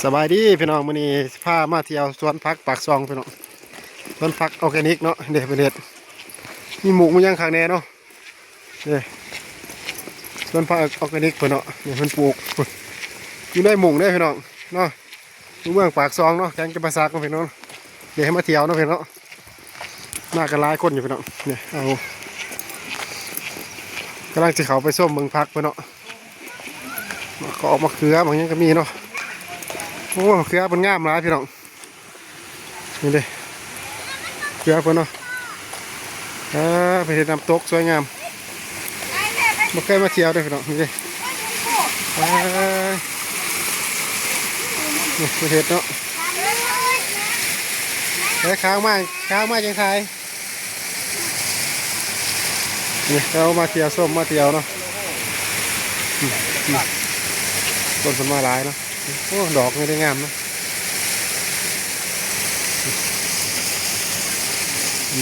ສະບາຍດີພີ່ນ້ອງ ມື້ນີ້ຊິພາມາທ່ຽວສວນຜັກປາກຊ່ອງພີ່ນ້ອງ ສວນຜັກອອກແກນິກເນາະ ເດ້ເພິ່ນເຮັດ ມີໝູກມີຫຍັງຄັກແນ່ເນາະ ເດ້ ສວນຜັກອອກແກນິກເພິ່ນເນາະ ນີ້ເພິ່ນປູກ ຢູ່ໃນໝູກເດ້ພີ່ນ້ອງເນາະ ຢູ່ເມືອງປາກຊ່ອງເນາະ ແຂວງຈຳປາສັກເນາະພີ່ນ້ອງ ເດ້ ໃຫ້ມາທ່ຽວເນາະພີ່ນ້ອງເນາະ. ມາກັນຫຼາຍຄົນຢູ່ພີ່ນ້ອງ ນີ້ ເອົາ ກຳລັງຊິເຂົ້າໄປຊົມເບິ່ງຜັກເພິ່ນເນາະ ໝາກກອກ ໝາກເຂືອ ໝາກຫຍັງກໍມີເນາະ ໂອ້ ໝາກເຂືອເພິ່ນງາມຫຼາຍພີ່ນ້ອງ ນີ້ເດ້ ເຂືອເພິ່ນເນາະ ເອີ ເພິ່ນເຮັດນ້ຳຕົກສວຍງາມ ບໍ່ເຄີຍມາທ່ຽວເດ້ພີ່ນ້ອງ ນີ້ເດ້ ເອີ ນີ້ເພິ່ນເຮັດເນາະ ເອີ ຂາວມາ ຂາວມາຈັ່ງຖ່າຍ ນີ້ເຮົາມາທ່ຽວຊົມມາທ່ຽວເນາະ ອືມ ອືມ ຄົນເພິ່ນມາຫຼາຍເນາະ ໂອ້ ດອກນີ້ໄດ້ງາມເນາະ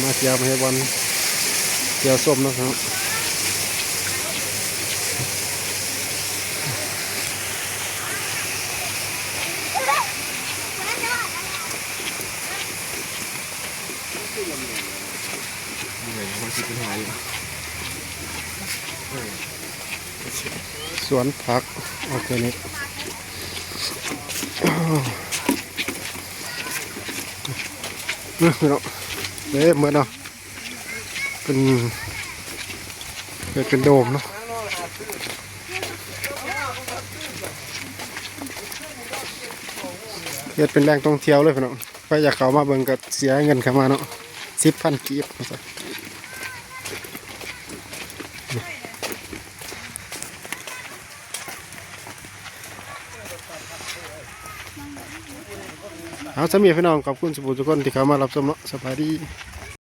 ມາທ່ຽວມາເຮັດບ່ອນທ່ຽວຊົມເນາະ. ສວນຜັກອອກແກນິກ ນີ້ພີ່ນ້ອງ ເຕັມໝົດເນາະ ເປັນ ເຮັດເປັນໂດມເນາະ ເຮັດເປັນແຫຼ່ງທ່ອງທ່ຽວເລີຍພີ່ນ້ອງ ໃຜຢາກເຂົ້າມາເບິ່ງກໍເສຍເງິນເຂົ້າມາເນາະ ສິບພັນກີບວ່າຊັ້ນ ເອົາ ສ່ຳນີ້ພີ່ນ້ອງ ຂອບຄຸນສູ່ຜູ້ສູ່ຄົນທີ່ເຂົ້າມາຮັບຊົມເນາະ ສະບາຍດີ.